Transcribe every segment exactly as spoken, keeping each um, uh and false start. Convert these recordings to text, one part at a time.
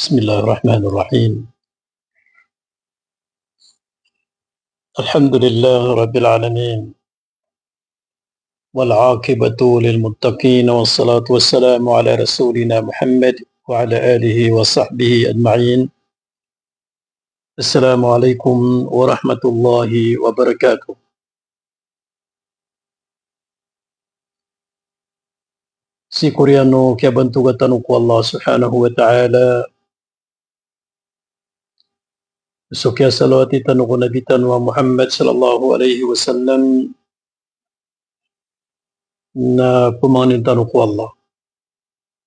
بسم الله الرحمن الرحيم. الحمد لله رب العالمين. والعاقبة للمتقين، والصلاة والسلام على رسولنا محمد وعلى آله وصحبه أجمعين. السلام عليكم ورحمة الله وبركاته. Sii ko oriyan o kiyabantoga tano ko Allah Subhanahu wa Ta'ala, so kiyasalawati tano ko Nabi tano a Muhammad sallallahu alaihi wasallam, na pamangnin tano ko Allah,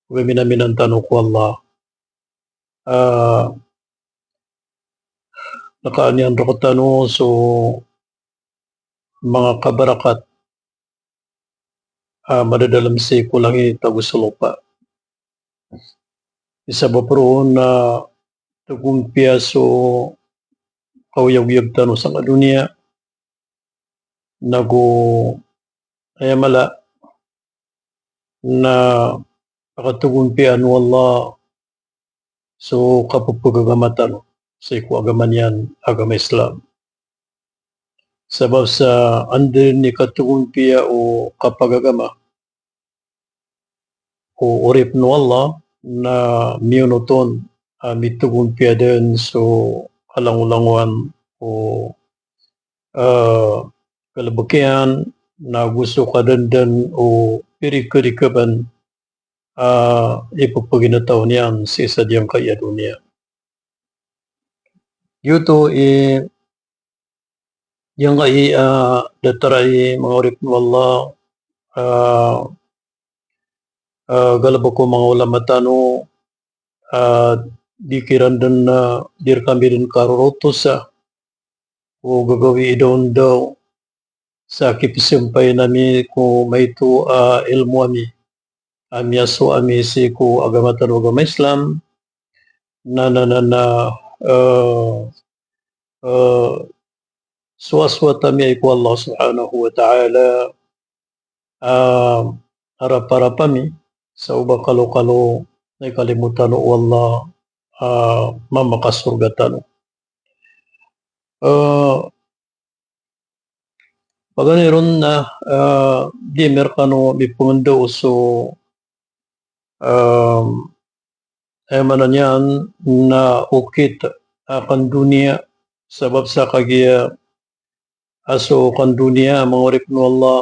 paminaminan tano ko Allah, ah, na kaaniyan rktano so manga kabarakat a madadalm sii ko langit ago so lopa. Isabap roo na tgompiya so kaoyagoyag tano sangkai a doniya, nago aya mala na pakatgompiyaan o Allah so kapphagagama tano sii ko agama niyan, agama Islam. Sabap sa anda i katgompiya o kapagagama o oripn o Allah na miyonot on a mitgompiya dn so kalangolangowan o, eh, kalbk iyan, nago so kadandan o pirikirikaban a ipphagina taw niyan sii sa giyangkai a doniya. Giyoto i giyangkai a datar a, manga oripn o Allah, a, a, galbk o manga ulama tano, a, di kiran dn, a, di rkami dn karorotosa o gagawii daondaw sa kipsampayan ami ko maito a ilmo ami a miyasowa ami sii ko agama tano a agama Islam, na, na, na, na, eh, eh, sowasowat ami ai ko Allah Subhanahu wa Ta'ala, eh, araparap ami sa o ba kalokalo na ikalimo tano o Allah, eh, mamakasorga tano. Eh, Paganay ron na, ah, di ami rkano mipngndaw so, ah, aya maana niyan na okit a kandoniya, sabap sa kagiya a so kandoniya, manga oripn o Allah,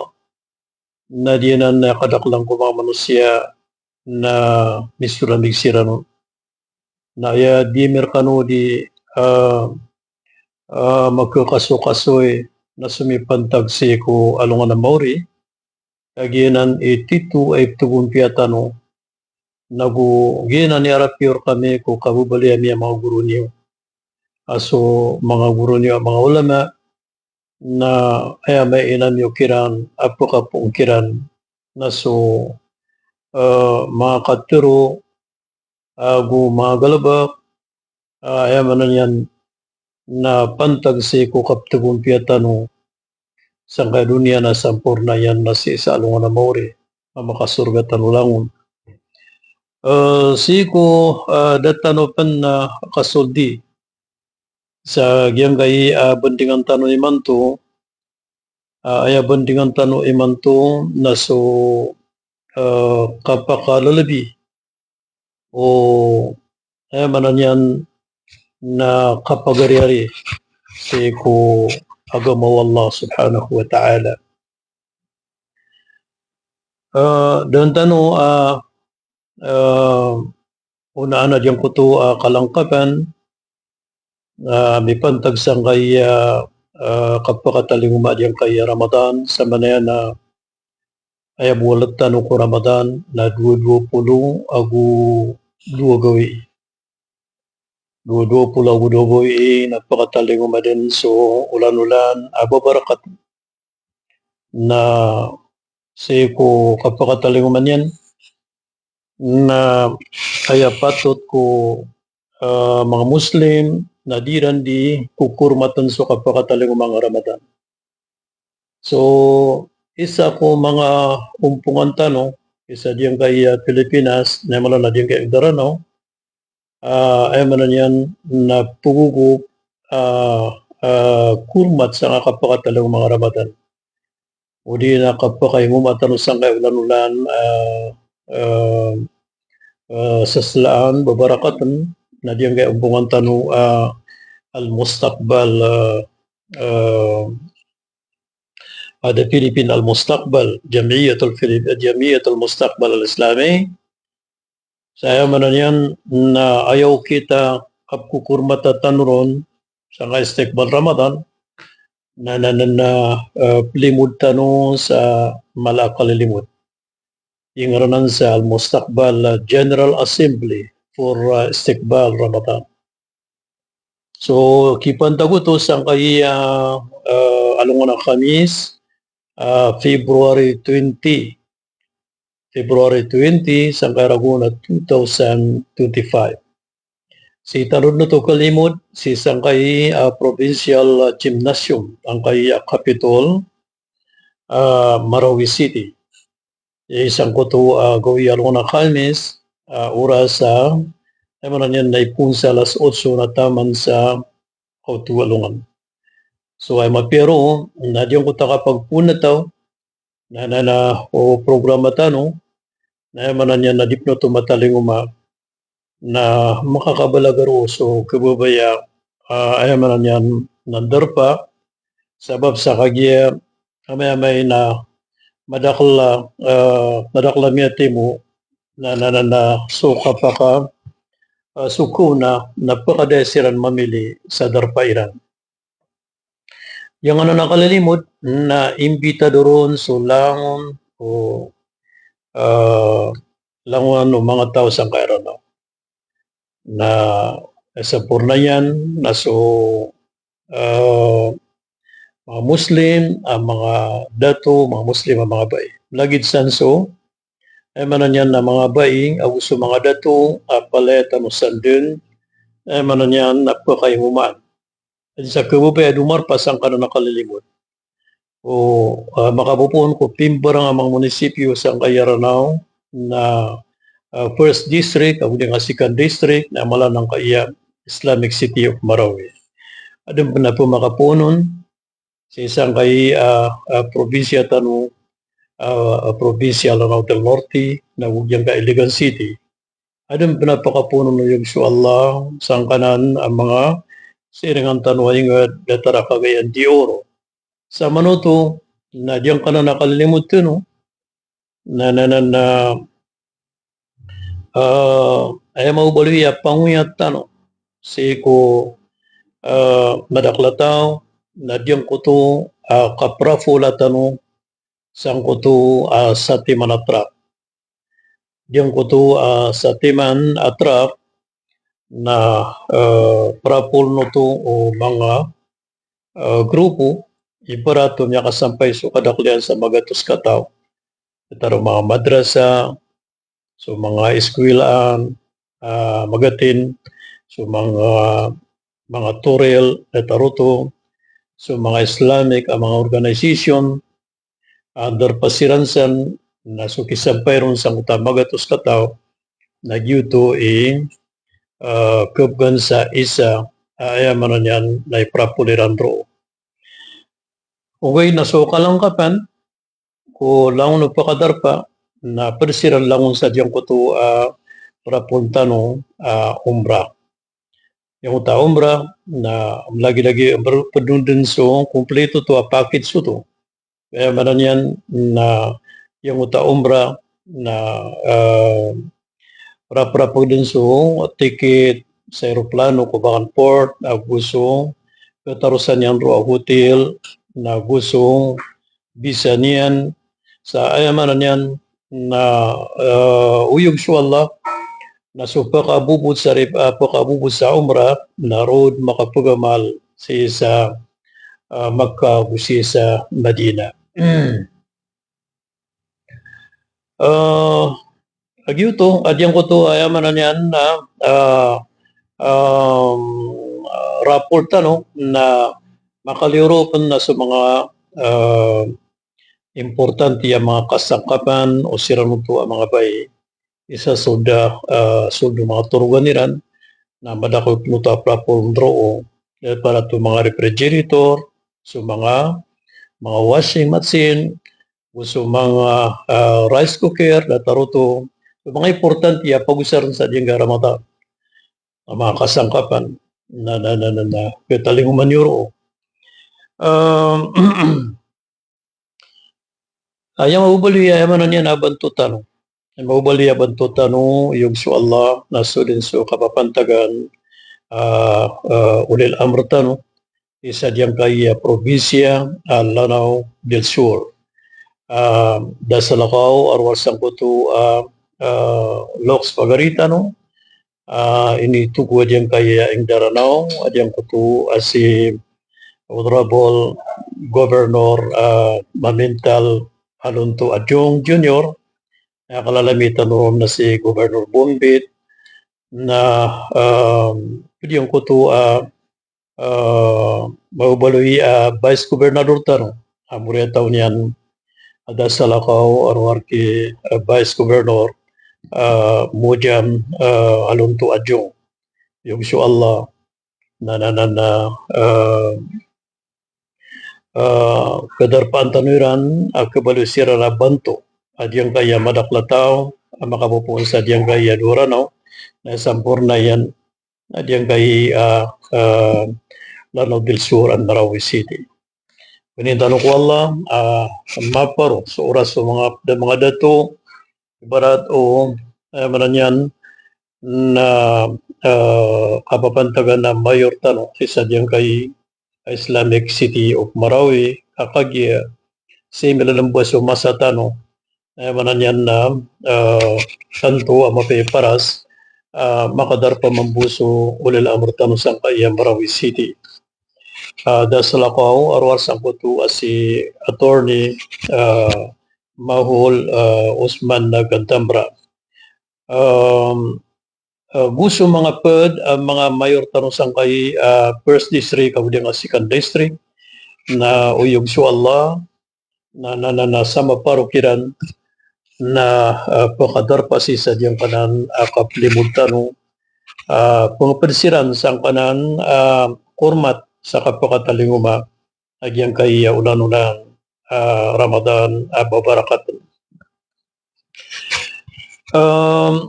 na di anan a kadaklan ko manga manosiya na misoramig siran on. Na aya di ami rkano di, ah, ah, makakasokasoy na somipantag sii ko alongan a maori, kagiya anan i tito a ipthagompiya tano, nago giyanan i arap iyo rkami ko kababaloy ami a manga goro niyo. A so manga goro niyo a manga ulama, na aya maina miyo kiran, a pkhapoon kiran, na so, eh, manga katharo, ago manga galbk, ah, aya maana niyan na pantag sii ko kapthagompiya tano sangkai a doniya na samporna iyan na sii sa alongan a maori, mamakasorga tano langon. Eh, sii ko, eh, da tano pn, eh, kasoldi sa giyangkai a bandingan tano imanto, ah, aya bandingan tano imanto na so, eh, kapakalalabi o, aya maana niyan na kapagariyari sii ko agama o Allah Subhanahu wa Ta'ala. Eh, da tano, ah, eh, onaan a giyangkoto a kalangkapan, ah, mipantag sangkai a, ah, kapakatalingoma giyangkai a Ramadan, sa maana niyan na aya bo a ltano ko Ramadan na dowa, dowa polo ago dowa gawii. Dowa, dowa polo ago dowa gawii na pakatalingoma dn so olan-olan a babarakat. Na sii ko kapakatalingoma niyan na aya patot ko, ah, manga Muslim na di iran di kokormatn so kapakatalingoma a Ramadan. So isa ko manga ompongan tano, isa giyangkai a Pilipinas, na aya mala na giyangkai a Mindanao, ah, aya maana niyan na pagogop, ah, ah, kormat sangkai a kapakatalingoma a Ramadan. O di na kapakaingoma tano sangkai a olan-olan, ah, ah, ah, saslaan, babarakatan, na giyangkai a ombongan tano, ah, al-mustaqbal, ah, ah, ah, the Philippine Al-Mustaqbal, Jamiyatul Filip-, Jamiyatul Mustaqbal Al-Islami. Sa aya maana niyan na aya okit a kapkokormata tano ron sangkai a istiqbal Ramadan, na, na, na, na, ah, limod tano sa mala a kalilimod. Ingaranan sa Al-Mustaqbal, ah, General Assembly for, ah, Istiqbal Ramadan. So, kipantag oto sangkai a, ah, alongan a Khamis, ah, February twenty. February twenty, sangkai ragon a two thousand twenty-five. Sii tano dn oto kalimod, sii sangkai a, ah, Provincial, ah, Gymnasium, angkai a, ah, Capitol, ah, Marawi City. Aya sangkoto a, ah, gawii a alongan a Khamis, ah, oras a, aya maana niyan na ipoon sa alas otso na taman sa kaoto a alongan. So aya mapiya roo na giyangkoto a kapagpoon a taw, na, na, na, o programa tano, na aya maana niyan na di pn oto matalingoma, na makakabalaga roo so kababaya, ah, aya maana niyan na darpa, sabap sa kagiya amay-amay na madakl a, ah, madakl a miyatimo, na, na, na, na so kapaka, ah, so kaona na pkadaya siran mamili sa darpa iran. Giyangkanan a kalilimod na imbitado ron so langon o, ah, langon o manga taw sangkai a Ranaw. Na, eh, samporna iyan na so, ah, manga Muslim a manga dato, manga Muslim a manga bai. Lagid san so, aya maana niyan na manga bai ago so manga dato a palaya tano san dn, aya maana niyan na pkaingomaan. Sa kababaya a domarpa sangkanan a kalilimod. O, ah, makapopoon ko pimbarang a manga munisipyo sangkai a Ranaw na, ah, first district, ago di nga second district, na mala angkai a Islamic City of Marawi. Adn pn a pmakapoon on sii sangkai a, ah, probinsiya tano, ah, probinsiya Lanao del Norte, na go giyangkai a Iligan City. Adn pn a pakapoon on, oyag so Allah, sangkanan a manga siringan tano a ingd, datar a Cagayan de Oro. Sa manoto, na giyangkanan a kalilimod tano, na, na, na, na, ah, aya mabaloy a pangoyat tano sii ko, ah, madakl a taw, na giyangkoto a kaprapol tano sangkoto a satiman a trak. Giyangkoto a satiman a trak na, eh, prapol oto o manga, eh, grupo, ibarat o miyakasampay so kadakl iyan sa magatos kataw. Datar o manga madrasa, so manga iskwilaan, ah, magatin, so manga, manga toril, datar oto, so manga Islamic a manga organization, a darpa siran san na so kisampay ron sangkoto a magatos kataw na giyoto i, ah, khabgan sa isa, ah, aya maana niyan na iprapol iran roo. Ogaid na so kalangkapan ko langon o pakadarpa na pd siran langon sa giyangkoto a, ah, prapol tano a, ah, umrah. Giyangkoto a umrah na lagilagi pd on dn so kompleto oto a package oto. Aya maana niyan na giyangkoto a umrah na, eh, raprapag dn so ticket sa eroplano ko back and forth, ago so katarosan iyan roo a hotel, na ago so visa niyan, sa aya maana niyan na, eh, oyag so Allah, na so pakabobot sa rip-, ah, pakabobot sa umrah, na roo dn makapagamal sii sa, ah, Makkah ago sii sa Madinah. Eh, lagid oto, a giyangkoto, aya maana niyan na, eh, em, raffle tano na makaliyo roo pn na so manga, eh, importante a manga kasangkapan o siran oto a manga bai. Isa so da, eh, so da manga torogan iran, na madakl pn oto a platform roo, eh, para to manga refrigerator, so manga, manga washing machine, go so manga, ah, rice cooker, datar oto, so manga importante a pagosarn sa giyangkai a Ramadan. A manga kasangkapan, na, na, na, na, na, ptalingoma niyo roo. Ah, Aya mababaloy a, aya maana niyan a banto tano. Aya mababaloy a banto tano, iyog so Allah, na so dn so kapapantagan, ah, ah, ulil amr tano, sii sa giyangkai a probinsiya, ah, Lanao del Sur. Ah, da salakaw a rowar sangkoto, ah, ah, loks pagari tano, ah, initogo a giyangkai a ingd a Ranaw, a giyangkoto a si Honorable Governor, ah, Mamintal Alonto Adjong Junior, a kalalamitan ron na si Governor Bombit, na, ah, giyangkoto, ah, ah, mababaloy a Vice Governor tano, a moriyataw niyan a da salakaw a rowar ki, ah, Vice Governor, ah, Mojam, ah, Alonto Adjong. Iyog so Allah, na, na, na, na, ah, ah, kadarpaan tano iran a kabaloy siran a banto a giyangkai a madakl a taw a makapopoon sa giyangkai a dowa Ranaw, na samporna iyan a giyangkai, ah, ah, Lanao del Sur and Marawi City. Pangnin tano ko Allah, ah, maparo so oras o manga, da manga dato, ibarat o, eh, maana niyan na, ah, kapapantagan a mayor tano sii sa giyangkai Islamic City of Marawi, ka kagiya sii milalamba so masa tano, eh, maana niyan na, eh, tanto a mapiya i paras, ah, makadarpa mambo so ulil amr tano sangkai a Marawi City. Ah, da salakaw a rowar sangkoto a si Attorney, ah, Mahol, ah, Osman Gantambra. Um, ah, go so manga pd, ah, manga mayor tano sangkai, ah, first district, ago dn a second district, na oyog so Allah, na, na, na, na sa maparo kiran, na, ah, pkadarpa sii sa giyangkanan a kaplimod tano, ah, pngpd siran sangkanan, ah, kormat sa kapakatalingoma a giyangkai a olan-olan, ah, Ramadan a babarakat. Um,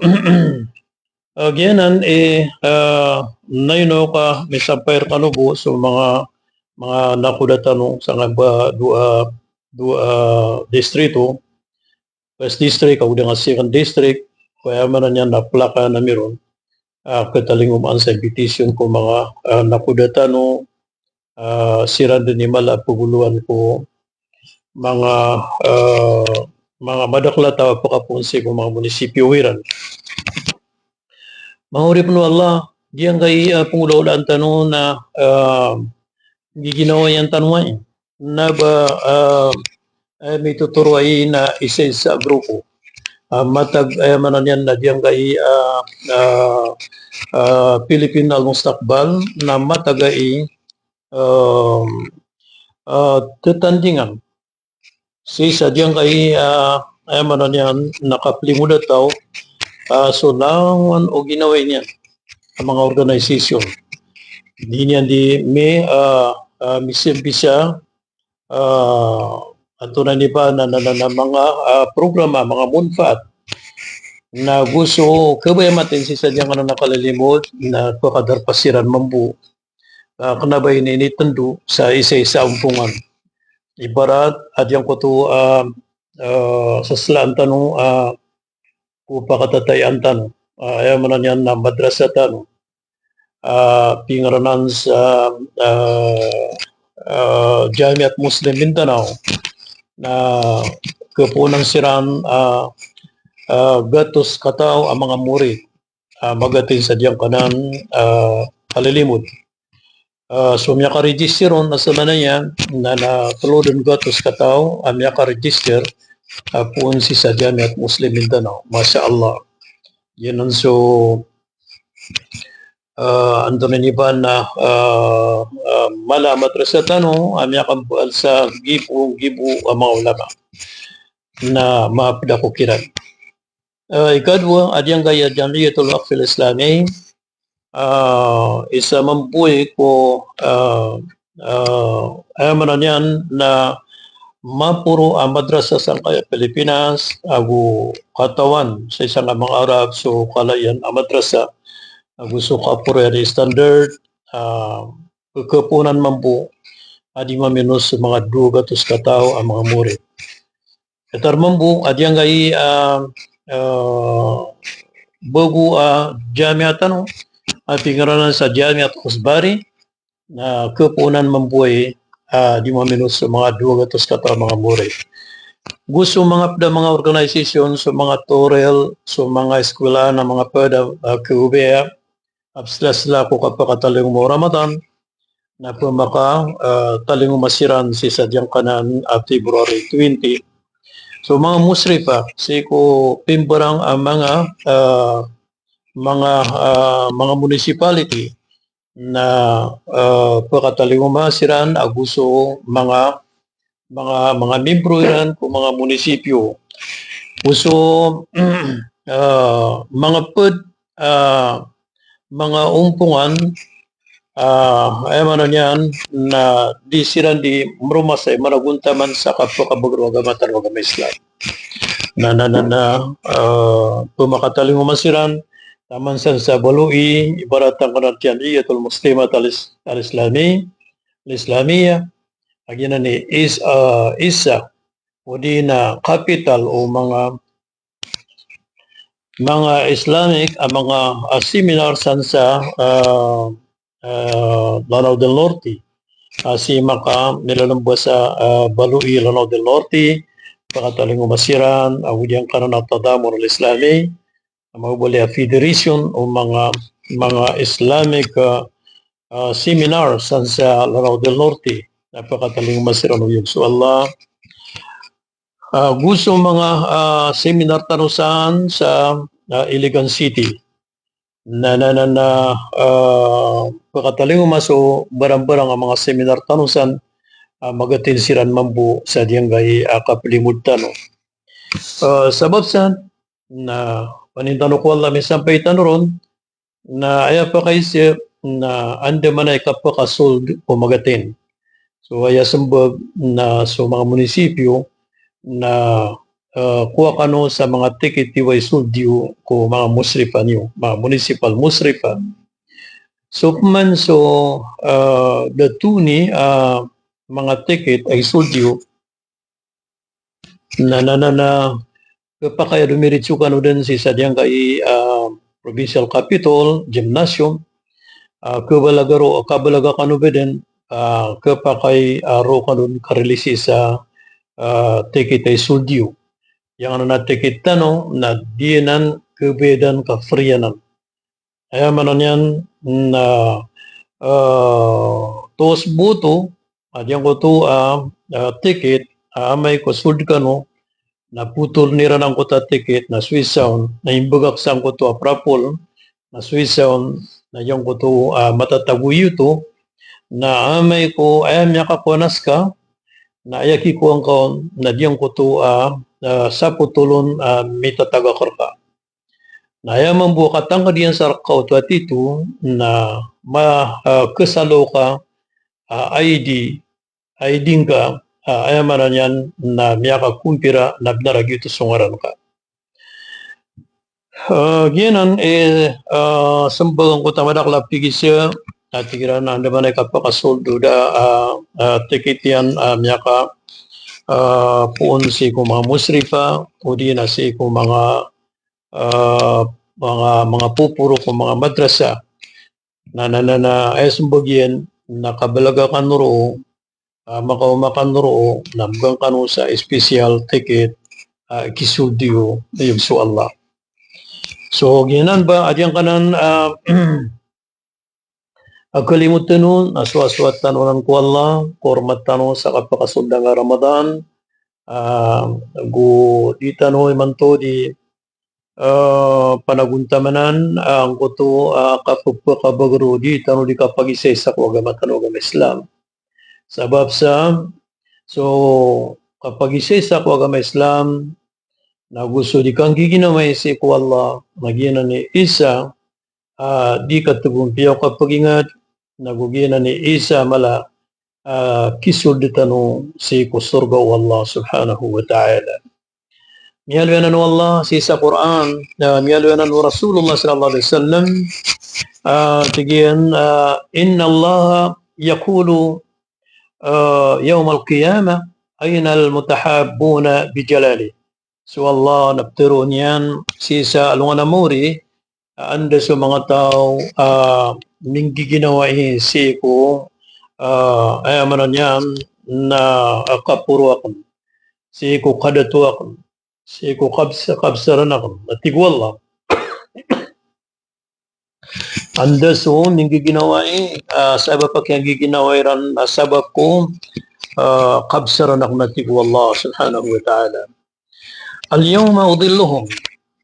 ah, giyanan i, ah, naino ka misampay rkano bo so manga, manga nakoda tano sangkai a dowa, dowa distrito, first district, ago dn a second district, ko aya maana niyan na plaka na miron, ah, katalingomaan sa invitation ko manga, ah, nakoda tano, ah, siran dn i mala a pagolowan ko manga, ah, manga madakl a taw a pkapoon sii ko manga munisipyo iran. Manga oripn o Allah, giyangkai, ah, pngolaolaan tano na, ah, giginawayan tano ai. Na ba, ah, eh, mitotoro ai na isa-isa a grupo. Ah, matag, eh, maana niyan na giyangkai, ah, ah, ah, Philippine Al Mustaqbal, na matag ai, um, ah, tatandingan sii sa giyangkai, ah, aya maana niyan na kaplimod a taw, ah, so langon o ginawai niyan a manga organization. Di niyan di mi, ah, ah, misimbisa, ah, antonaa ini ba na, na, na, na manga, ah, programa, manga manfaat. Na go so kabaya mataan sii sa giyangkanan a kalilimod, na pkadarpa siran mambo. Ah, kna ba ini initndo sa isa-isa a ompongan. Ibarat a giyangkoto, ah, ah, saslaan tano, ah, ko pakatatayaan tano. Ah, aya maana niyan na madrasa tano. Ah, pingranan sa, ah, ah, Jamiat Muslim Mindanao. Na kapoonan siran, ah, ah, gatos kataw a manga morid. Ah, magatin sa giyangkanan, ah, kalilimod. Ah, so miyaka-register on na sa maana niyan na, na tlo dn gatos kataw a miyaka-register, ah, poon sii sa Jamiat Muslim Mindanao. Masha Allah. Giyanan so, ah, antonaa ini ba na, ah, ah, mala a madrasa tano a miyakambaal sa gibo-gibo a manga ulama. Na mapd ako kiran. Ah, ikadowa, a giyangkaya Jamiyatul Waqfil Islami, ah, isa mambo i ko, ah, ah, aya maana niyan na maporo a madrasa sangkaya Pilipinas, ago katawan sa isa nga manga Arab so kala iyan a madrasa, ago so kaporo iyan i standard, ah, khapoon mambo a di maminos so manga dowa gatos kataw a manga morit. Datar mambo a giyangkai, ah, ah, bago a jamiah tano a pinangaranan sa Jamiat Asbury, na khapoon mambo i, ah, di maminos so manga dowa gatos kataw a manga morit. Go so manga pd a manga organization, so manga toril, so manga eskwela na manga pd a, ah, khaobaya, a pslasla ko kapakatalingoma o Ramadan, na pmaka, ah, talingoma siran sii sa giyangkanan a February twenty. So manga musrifa, sii ko pimbarang a manga, ah, manga, ah, manga municipality, na, ah, pakatalingoma siran ago so manga, manga, manga membro iran ko manga munisipyo. Go so, ah, manga pd, ah, manga ompongan, ah, aya maana niyan na di siran di mromasa i maragontaman sa kapakabagr o agama tano a agama Islam. Na, na, na, na, ah, pmakatalingoma siran, taman san sa Baloi, ibarat angkanan Jamiyatul Muslimat al-Is-, al-Islami, al-Islamiyah, a giyanan i is-, ah, isa, odi na kapital o manga, manga Islamic, ah, manga, ah, seminar san sa, ah, ah, Lanao del Norte. Ah, sii maka milalamba sa, ah, Baloi, Lanao del Norte, pakatalingoma siran, ah, odi angkanan a Tadamun al-Islami, a mabaloy a federation o manga, manga Islamic, ah, ah, seminar san sa Lanao del Norte, na pakatalingoma siran o Yog so Allah. Ah, go so manga, ah, seminar tano san sa, ah, Iligan City. Na, na, na, na, ah, pakatalingoma so barang-barang a manga seminar tano san, ah, mag-attend siran mambo sa giyangkai a kaplimod tano. Ah, sabap san, na panintano ko Allah misampay tano ron, na aya pakaisa na andamanaya i kapakasold o mag-attend. So aya sembag na so manga munisipyo na, eh, kowa kano sa manga ticket i ba isold iyo ko manga musrifa niyo, manga municipal musrifa. So pman so, eh, da toni, eh, manga ticket a isold iyo, na, na, na, na, khapakay a domiritso kano den sii sa giyangkai, ah, provincial capitol, gymnasium, ah, khabalaga ro, khabalaga kano ba den, ah, khapakay, ah, ro kano den karelease sa, ah, ticket a isold iyo. Giyangkanan a ticket tano, na di anan khabayadan ka free anan. Aya maana niyan na, eh, toos bo oto, a giyangkoto a, ah, ticket, a amay ko sold kano, na potoln iran angkoto a ticket, na so isa on, na imbagak sangkoto a prapol, na so isa on, na giyangkoto a matatago iyo oto, na amay ko aya miyakakowa na ska, na aya kikowa ngka on, na giyangkoto a, ah, sapotol on a mitatagak rka. Na aya mambo a katangkd iyan sa rka oto a tito na ma, ah, khasalo ka, ah, I D, I D ngka, ah, aya maana niyan na miyakakompira na bnar a giyoto so ngaran ka. Ah, giyanan i, ah, sembag angkoto a madakl a pigisa, ah, tig iran na andamanaya i kapakasold o da, ah, ah, ticket iyan, ah, miyaka, ah, poon sii ko manga musrifa, odi na sii ko manga ah, manga, manga poporo ko manga madrasa. Na, na, na, na, aya sembag iyan, na kabalaga kano roo, ah, makaoma kano roo, na mbegan kano sa special ticket, ah, kisold iyo, iyo so Allah. So, giyanan ba, a giyangkanan, ah, a kalimod tano, na sowasowat tano nan ko Allah, ko hormat tano sa kapakasold angkai a Ramadan, ah, go di tano imanto di, ah, panagontamanan, ah, angkoto, ah, kapepakabagr o di tano di kapagisaisa ko agama tano a agama Islam. Sabap sa, so, kapagisaisa ko agama Islam, na go so di kanggiginamay sii ko Allah, na giyanan i isa, ah, di katagompiya o kapagingat, nago giyanan i isa a mala a kisold tano sii ko sorga o Allah subhanahu wa ta'ala. Miyaaloy anan o Allah sii sa Qur'an, ah, miyaaloy anan o Rasulullah sallallahu alaihi wasallam, ah, tig iyan, ah, "Inna Allah yaqulu, ah, yawmal qiyamah, aynal mutahabbuna bi jalali." So Allah na ptharoon iyan sii sa alongan a maori, anda so manga taw a minggiginawai sii ko, ah, aya maana niyan na, ah, kaporo akn, sii ko kadato akn, sii ko kabs-, kabsaran akn, a tig o Allah. Anda so minggiginawai, ah, sabap a kiyagiginawai ran, ah, sabap ko, ah, kabsaran akn, a tig o Allah subhanahu wa ta'ala. "Al-yawma udhilluhum."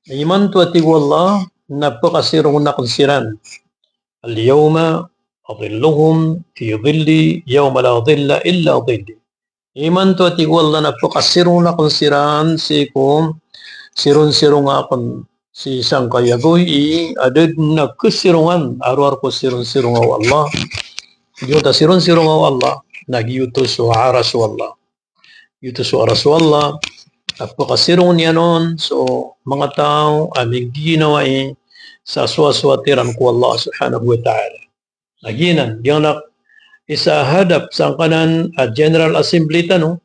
Imanto, a tig o Allah, na pkasirongn akn siran. "Al-yawma udhilluhum fi dhilli yawma la dhilla illa dhilli." Imanto, a tig o Allah, na pkasirongn akn siran sii ko sironsirong akn, sii sangkaya gawii a da dn a kasirongan a rowar ko sironsirong o Allah. Giyoto a sironsirong o Allah, na giyoto so Arash o Allah. Giyoto so Arash o Allah a pkasirongn iyan on so manga taw a minggiginawai sa soasoat iran ko Allah subhanahu wa ta'ala. Na giyanan, giyangkanan i sa hadap sangkanan a General Assembly tano,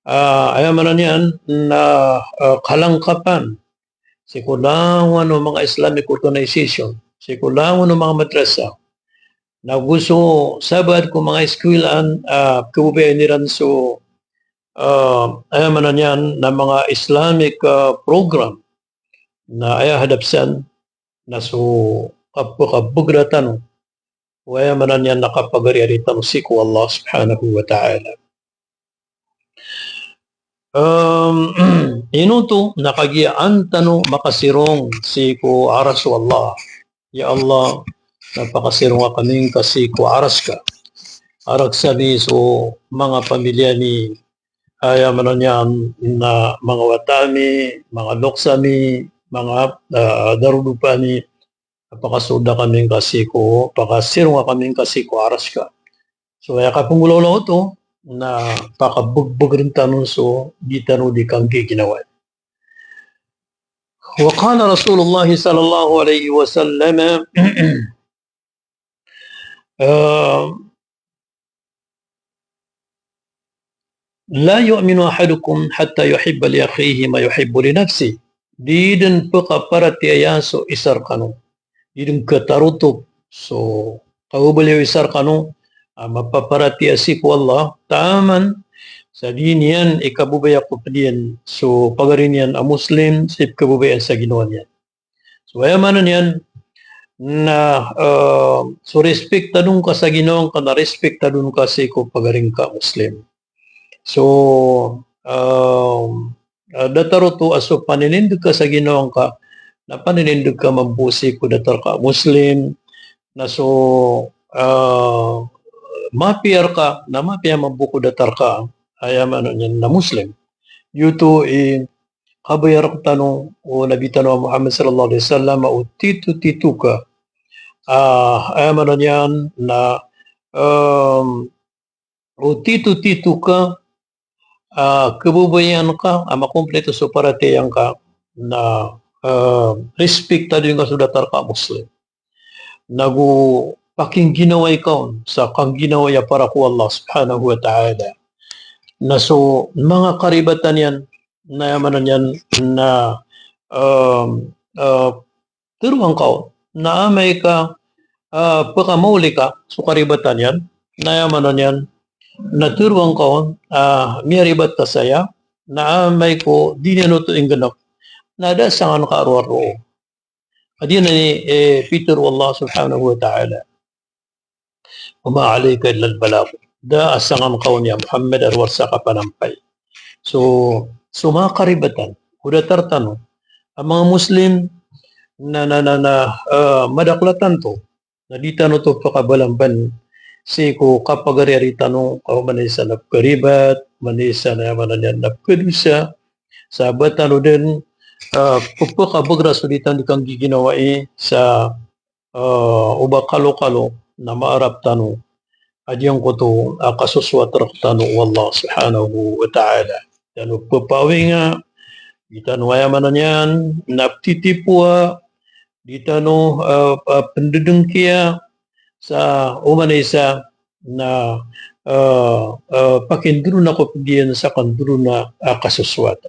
ah, aya maana niyan na, ah, kalangkapan sii ko langon o manga Islamic organization, sii ko langon o manga madrasa, nago so sabaad ko manga iskwilaan, ah, kababayaan iran so, ah, aya maana niyan na manga Islamic, ah, program, na aya hadap san na so kapakabagra tano o aya maana niyan na kapagariari tano sii ko Allah subhanahu wa ta'ala. Em, ino oto? Na kagiya an tano makasirong sii ko Arash o Allah. Ya Allah, na pakasirong akn ingka sii ko Arash ka. Arash ami, so manga pamilya ami, aya maana niyan na manga wata ami, manga loks ami, manga, ah, darodopa ami, pakasold akn ingka sii ko, pakasirong akn ingka sii ko Arash ka. So aya kapnggolawla oto na pakabagbagr tano so di tano di kanggiginawai. Wa qala Rasulullah sallallahu alaihi wasallam, ah, "La yu'minu ahadukum hatta yuhibba li akhihi ma yuhibbu li nafsihi." Di dn pkaparatiyaya so isa rkano. Di dn khatarotop so kababaloy o isa rkano a mapaparatiyaya sii ko Allah taman sa di niyan ikababaya ko pd iyan so pagari niyan a Muslim sii pkhababayaan sa ginawa niyan. So aya maana niyan na, eh, so respectado ngka sa ginawa ngka na respectado ngka sii ko pagari ngka a Muslim. So, eh, eh, datar oto a so paninindg ka sa ginawa ngka na paninindg ka mambo sii ko datar ka a Muslim, na so, eh, mapiya rka na mapiya mambo ko datar ka, aya maana niyan na Muslim. Giyoto i kabaya rktano o Nabi tano a Muhammad sallallahu alaihi wasallam o titotito ka, ah, aya maana niyan na, em, o titotito ka, ah, khababayaan ka a makompleto so paratiyaya ngka na, eh, respectado ngka so datar ka a Muslim. Nago pakingginawai ka on sa kangginawai a para ko Allah subhanahu wa ta'ala. Na so manga karibatan iyan, na aya maana niyan na, em, eh, tharoang ka on na amay ka, eh, pkamaoli ka so karibatan iyan, na aya maana niyan na tharoang ka on, ah, miyaribat ka saya, na amay ko di niyan oto inggnk na da a sangan ka a rowar roo. Ka di niyan i, eh, pitharo o Allah subhanahu wa ta'ala, "Wa ma alayka illal balagh." Da a sangan ka on ya Muhammad a rowar sa kapanampay. So, so manga karibatan o datar tano a manga Muslim na, na, na, na, eh, madakl a tanto na di tano oto pakabalamban sii ko kapagariari tano, ka oman i isa na pkharibat, oman i isa na aya maana niyan na pkhadosa, sa ba tano dn, ah, pphakabagra so di tano di kanggiginawai sa, ah, o ba kalokalo na maarap tano a giyangkoto a kasosowat rektano o Allah subhanahu wa ta'ala. Di tano pepaawinga, di tano, aya maana niyan na petitipoa, di tano, ah, ah, pendedengkiya sa oman i isa na, ah, ah, pakindoron ako ped iyan sa kandoron a, ah, kasosowat.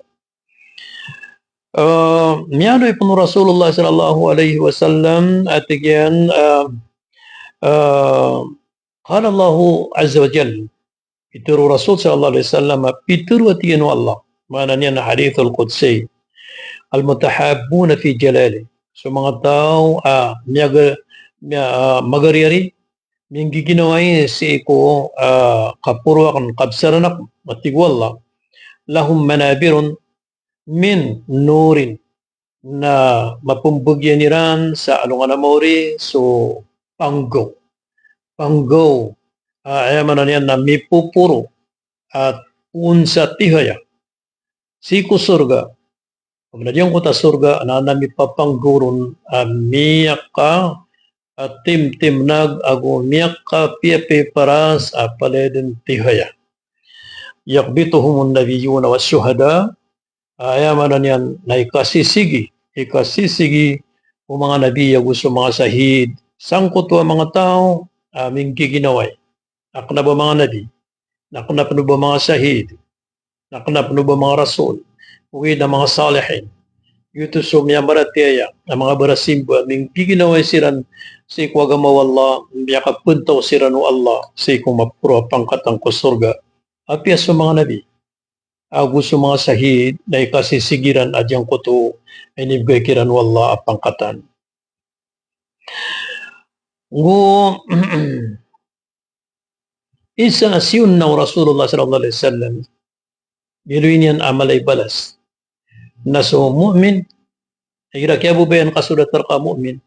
Ah, miyaaloy pen o Rasulullah sallallahu alaihi wasallam a tig iyan, ah, ah, qala Allahu azza wa jalla, pitero o Rasul sallallahu alaihi wasallam, pitero a tig iyan o Allah, maana niyan na hadithul qudsi, "Al-mutahabbuna fi jalali." So manga taw a miyaga-, miya-, ah, magariyari, minggiginawai sii ko, ah, kaporo aken, kabsaran aken, a tig o Allah, "Lahum manabirun min nurin." Na mapembegian iran sa alongan a maori so panggaw. Panggaw, ah, aya maana niyan na mipoporo a poon sa tihaya sii ko sorga. Pamana giyangkoto a sorga, na, na mipapanggaw ron a miyaka, ah, timtimnag ago miyakapiyapiparas a palaya den tihaya. Yaqbituhumun nabiyyuna was shuhada, aya maana niyan na ikasisigi, ikasisigi o manga nabi ago so manga shahid, sangkoto a manga taw a minggiginawai. Na kena ba manga nabi, na kena pen o ba manga shahid, na kena pen o ba manga rasul, ogaid na manga salihin. Giyoto so miyamaratiyaya a manga barasimba, minggiginawai siran sii ko agama o Allah, miyakapentaw siran o Allah sii ko maporo a pangkatan ko sorga. Apiya so manga nabi ago so manga shahid na ikasisigi ran a giyangkoto a inibegay kiran o Allah a pangkatan. Go isa a siyoon o Rasulullah sallallahu alaihi wasallam, giloy niyan a mala i balas na so mu'min, igira kiyababayaan ka so datar ka mu'min,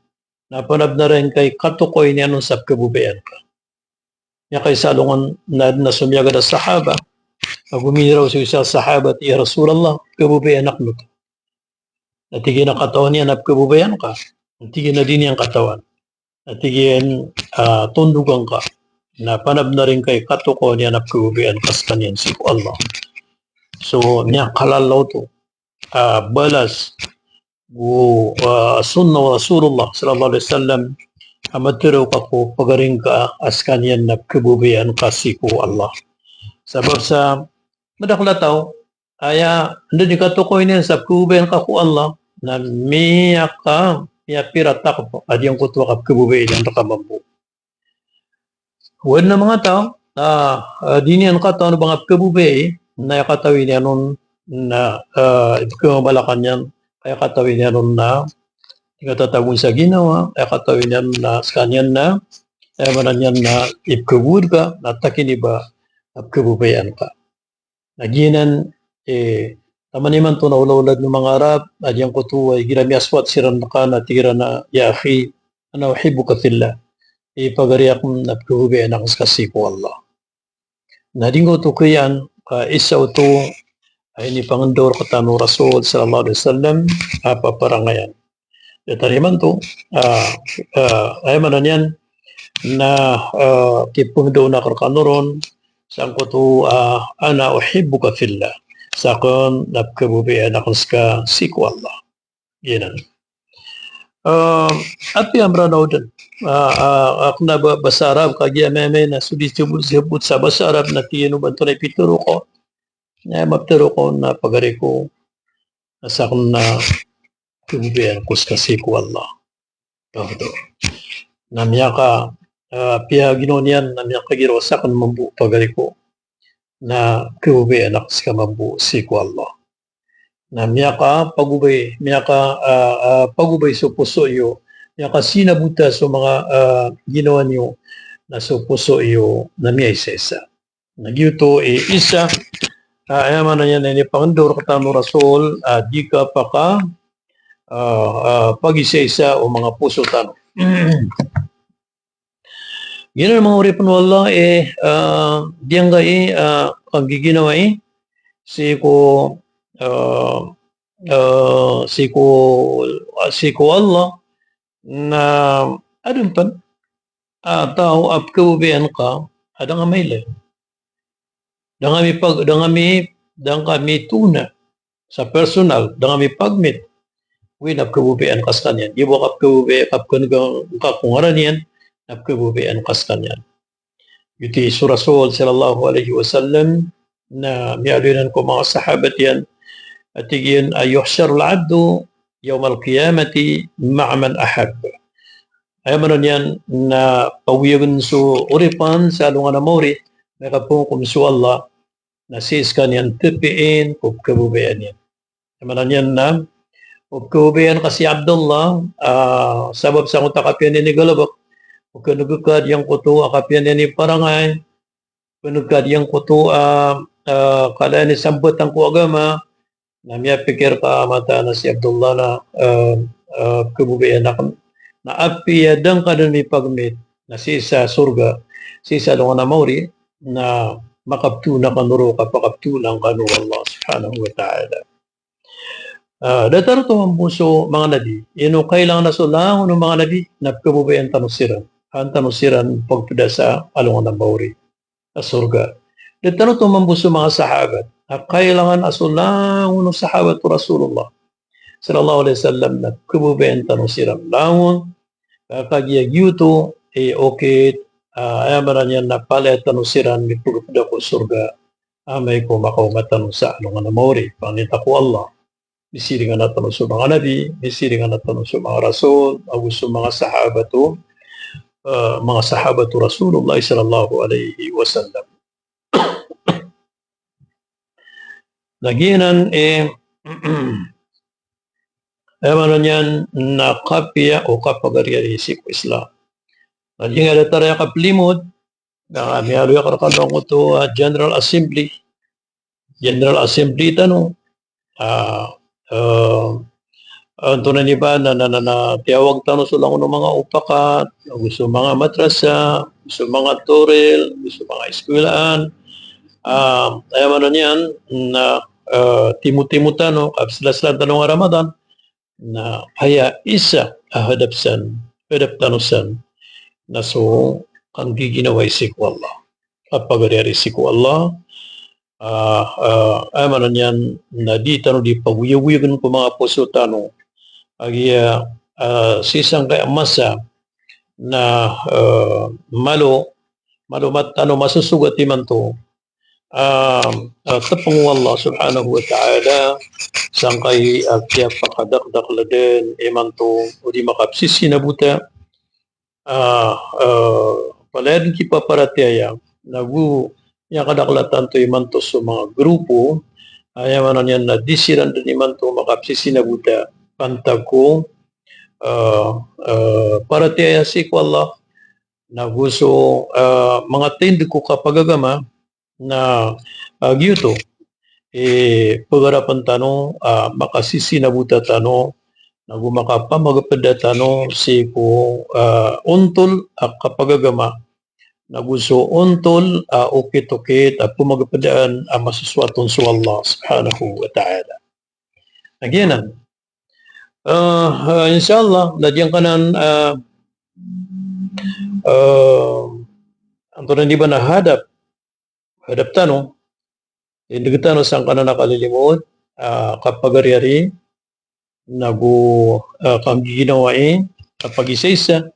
na panabnaran ka i katokawi niyan on sa pekababayaan ka. Miyakaisa alongan na, na so miyagad a sahaba, ago miniraw so isa a sahaba, "Ya Rasulullah, pekababayaan aken oto." Na tig iyan a katawan iyan a pekababayaan ka. Na tig iyan a di niyan katawan. Na tig iyan, ah, tondogan ka. Na panabnaran ka i katokawi niyan a pekababayaan ka sekaniyan sii ko Allah. So, miyakalalaw oto ah, balas go, ah, sunnah o Rasulullah sallallahu alaihi wasallam, a matero ka ko pagaring ka a sekaniyan na pekababayaan ka sii ko Allah. Sabap sa madakel a taw, aya, anda di katokawi niyan sa pekababayaan ka ko Allah, na miyaka, miyapira takep a giyangkoto a kapekababayaan iyan reka mambo. Oway, na manga taw, ah, ah, di niyan katawan o ba nga pekababayai, na aya katawi niyan on na, ah, ipekhamabalakan iyan, aya katawi niyan on na di katatagon sa ginawa, aya katawi niyan on na sekaniyan na, aya maana niyan na ipekagowad ka, na takiniba a pekababayaan ka. Na giyanan, eh, taman imanto na olaola den o manga Arab, na giyangkoto a igira miyasowat siran reka na tig iran a, "Ya akhi, ana uhibbuka fillah." Eh, pagari aken, na pekababayaan aken seka sii ko Allah. Na di ngka oto kiyaan, ka isa oto a inipangendao rektano o Rasul sallallahu alaihi wasallam a paparangayan. Datar imanto, ah, ah, aya maana niyan na, ah, kipengdaw na kerkano ron sangkoto, ah, "Ana uhibbuka fillah." Saken na pekababayaan aken seka sii ko Allah. Giyanan. Ah, apiya Mranaw den, ah, ah, aken a ba-, basa Arab, kagiya maimai na so di sebot-sebot sa basa Arab na tig iyan o ba antonaa i pitero ko. Na mapitero ko na pagari ko, na saken na pekababayaan ko seka sii ko Allah. Oto. Na miyaka, ah, apiya ginawa niyan, na miyakagiraw saken mambo pagari ko. Na pekababayaan aken seka mambo sii ko Allah. Na miyakapagobay, miyaka, ah, ah, pagobay so poso iyo, miyakasinabota so manga, ah, ginawa niyo, na so poso iyo na miyaisa-isa. Na giyoto i isa, ah, aya maana niyan na inipangendao rektano o Rasul, ah, di kapaka, ah, ah, pagisa-isa o manga poso tano. Giyanan manga oripen o Allah, eh, ah, di angkai, ah, kanggiginawai sii ko, ah, ah, sii ko, sii ko Allah, na Adn pn a taw a pkhababayaan ka a da nga mailay, da nga mipag-, da nga mi-, da nga mitona sa personal, da nga mipagmit, oway na pkhababayaan ka skaniyan. Giya bo ka pkhababaya, ka pkhan'ga ngka ko ngaran iyan, na pkhababayaan ka skaniyan. Giyoto i so Rasul sallallahu alaihi wasallam na miyaaloy anan ko manga sahabat iyan, a tig iyan a, "Yuhsharul abdu yawmal qiyamati ma'a man ahabb." Aya maana niyan na pagoyagn so oripan sa alongan a maori, na kapoon ko so Allah, na sii skaniyan tpiin ko pkhababayaan iyan. Aya maana niyan na o pkhababayaan ka si Abdullah, ah, sabap sangkoto a kapiya niyan i galbk, o khan'g ka giyangkoto a kapiya niyan i parangay, khan'g ka giyangkoto a, ah, kala niyan i sambatan ko agama, na miyapikir ka a mataan a si Abdullah na, ah, ah, pkhababayaan akn na apiya da ngka dn mipagmit na sii sa sorga, sii sa alongan a maori, na makaptoon kano ron, kapakaptoon kano o Allah subhanahu wa ta'ala. Ah, datar oto mambo so manga nabi. Ino kailangan a so langon o manga nabi na pkhababayaan tano siran, an tano siran pagpda sa alongan a maori a sorga. Datar oto mambo so manga sahabat. A kailangan a so langon o sahabat o Rasulullah sallallahu alaihi wasallam na pkhababayaan tano siran langon, ah, kagiya giyoto i okit, ah, aya maana niyan na palaya tano siran mipagpda ko sorga amay ko makaoma tano sa alongan a maori. Pangnin ta ko Allah, misiringan tano so manga nabi, misiringan tano so manga rasul, ago so manga sahabat o, ah, manga sahabat o Rasulullah sallallahu alaihi wasallam. Na giyanan i, aya maana niyan na kapiya o kapagariyari sii ko Islam. Na giya datar a kaplimod, na miyaaloy akn rkano angkoto a General Assembly. General Assembly tano. Ah, ah, antonaa ini ba na, na, na, na tiyawag tano so langon o manga opakat, ago so manga madrasa, so manga toril, so manga eskwelaan. Ah, aya maana niyan na, ah, timotimo tano, kapslaslan tano a Ramadan, na aya isa a hadap san, hadap tano san, na so kanggiginawai sii ko Allah. Kapagariyari sii ko Allah, ah, ah, aya maana niyan na di tano di pagoyagoyagn ko manga poso tano. Kagiya, ah, sii sangkaya masa na, ah, malo, malo matano masosogat imanto. Ah, ah, tpng o Allah subhanahu wa ta'ala sangkai a kiyapakadakdakl dn imanto o di makapsisinabota. Ah, ah, palaya dn kipaparatiyaya, nago miyakadakl a tanto imanto so manga grupo, aya maana niyan na di siran dn imanto makapsisinabota pantag ko, ah, ah, paratiyaya sii ko Allah, nago so, ah, manga tindg ko kapagagama, na, ah, giyoto i pagarapan tano, ah, makasisinabota tano, nago makapamagpda tano sii ko, ah, ontol a kapagagama, nago so ontol a okit-okit a pmagpdaan a masosoat on so Allah subhanahu wa ta'ala. Na giyanan. Ah, ah, insha Allah, na giyangkanan, ah, ah, antonaa ini ba na hadap, hadap tano, tindg tano sangkanan a kalilimod, ah, kapagariyari, nago, ah, kanggiginawai, kapagisaisa,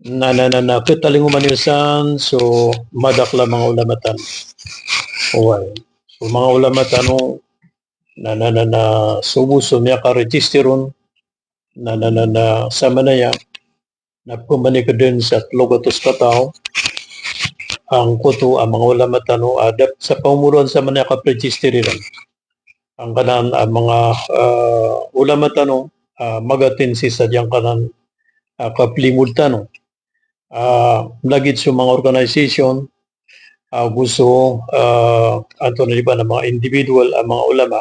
na, na, na, na, khatalingoma niyo san so madakl a manga ulama tano. Oway. So manga ulama tano, na, na, na, na, so bo so miyaka-register on, na, na, na, na, samanaya, na pmanik dn sa tlo gatos kataw angkoto a manga ulama tano a dap sa pamomoroan samanaya a kap-register iran. Angkanan a manga, ah, ulama tano a mag-attend sii sa giyangkanan a kaplimod tano. Ah, lagid so manga organization, ah, ago so, ah, antonaa ini ba na manga individual a manga ulama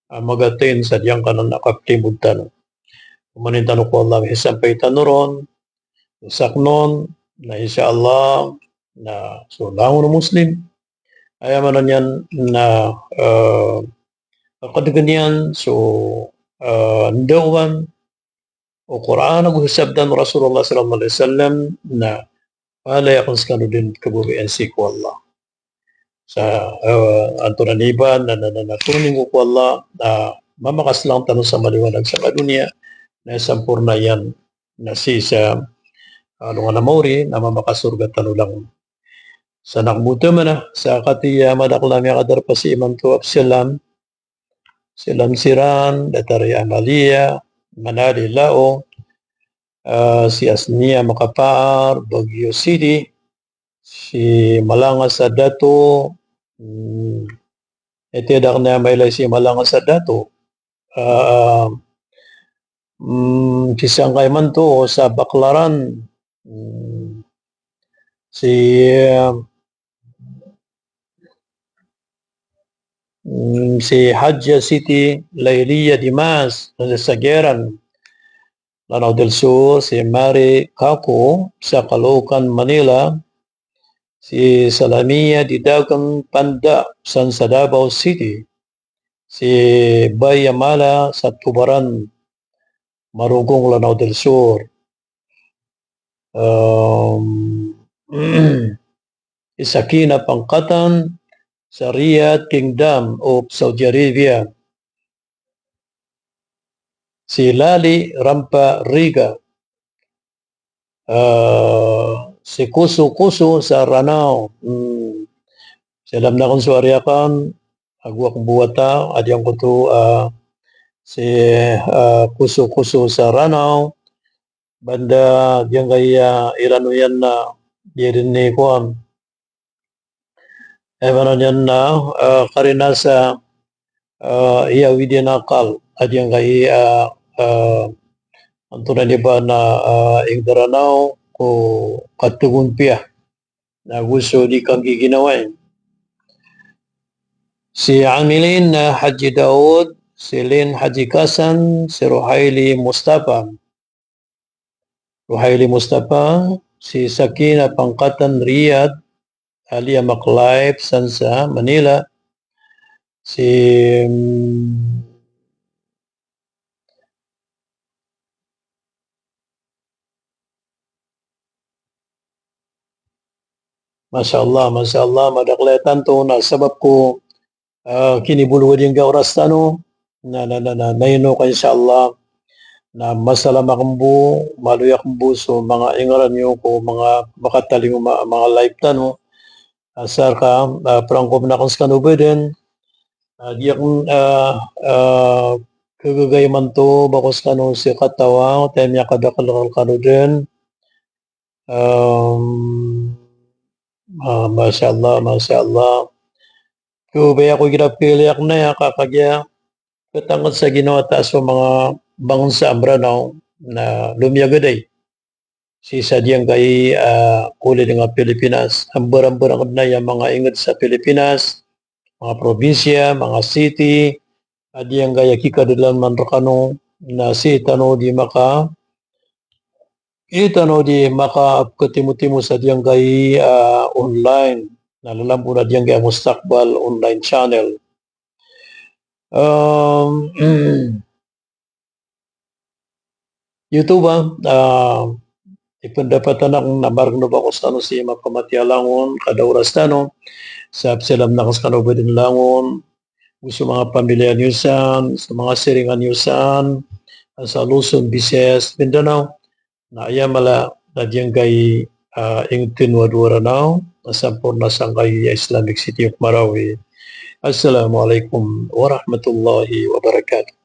a mag-attend sa giyangkanan a kaplimod tano. Omanin tano ko Allah misampay tano ron, sakn on, na insha Allah, na so langon o Muslim, aya maana niyan na, eh, kadgn iyan so, eh, ndaowan, o Qur'an ago sabda o Rasulullah sallallahu alaihi wasallam, na palaya akn skano dn kababayaan sii ko Allah. Sa, eh, antonaa i ba na, na, na, na toning ko Allah, na mamakaslang tano sa maliwanag sa kadoniya, na samporna iyan na sii sa, ah, alongan a maori, na mamakasorga tano langon. Sa nakbota mana, sa katiya madakl a miyakadarpa sii imanto a psalam, psalam siran, datar i Amalia, Manali, Lao, ah, si Asnia Makapaar, Baguio City, si Malangas a Dato, mm, itiyadak niyan a mailay si Malangas a Dato. Ah, mm, sii sangkai imanto sa Baclaran, mm, si, ah, mm, si Hadja Siti Lailia Dimas, sa Sagiran, Lanao del Sur, si Mari Kako sa Caloocan, Manila, si Salamia Didagang Panda san sa Davao City, si Bay Amala sa Tubaran, Marugong, Lanao del Sur. Em, si Sakina Pangkatan sa Riyadh Kingdom of Saudi Arabia. Si Lali Rampa Riga. Ah, si Kusu Kusu sa Ranao. Hmm. Salam akn so ari akn, ago akn bo wata, a giyangkoto, ah, si, ah, Kusu Kusu sa Ranao. Banda giyangkai, ah, irano iyan na, ah, di rin ni kowan. Aya maana niyan na, ah, karina sa, ah, iya widin akal, a giyangkai, ah, ah, antonaa i ba na, ah, ingd a Ranao ko katogon piya. Na go so di kanggiginawai. Si Amilin, ah, Haji Daud, si Lin Haji Kasan, si Ruhaili Mustafa. Ruhaili Mustafa, si Sakina Pangkatan Riyadh, Alia Maklay san sa Manila, si, mm, Masha Allah, masha Allah, madakl a tanto na sabap ko ah, kinibolo a giyangkai a oras tano, na, na, na, na, na ino ka, insha Allah, na masalam akn bo, maloy akn bo so manga ingaran iyo ko manga makatalingoma a manga live tano. Asar ka, ah, prangko pn akn skano badn, ah, di akn, ah, ah, kagaga imanto ba ko skano si katawa, taym iya kadakl kano dn. Em, ah, masha Allah, masha Allah. Ko baya ko igira pili akn aya ka kagiya, petanged sa ginawa ta so manga bangsa a Mranaw na lomiyageday. Sii sa giyangkai, ah, kolid nga Pilipinas. Amber-amber anged na aya manga inged sa Pilipinas, manga probinsiya, manga city, a giyangkai a kikadalaman rekano, na sii tano di maka, sii tano di maka ketimotimo sa giyangkai, ah, online, na lalambo na giyangkai a Mustaqbal online channel. Em, YouTube, ah, ah, ipendapatan akn na margn o ba ko skano sii mapamatiya langon, kada oras tano, sa psalam akn skano badn langon, go so manga pamiliya niyo san, so manga siringan iyo san, sa Luzon, Visayas, Mindanao, na aya mala na giyangkai, ah, inged tano a dowa Ranao, na samporna sangkai a Islamic City of Marawi. Assalamualaikum warahmatullahi wabarakatuh.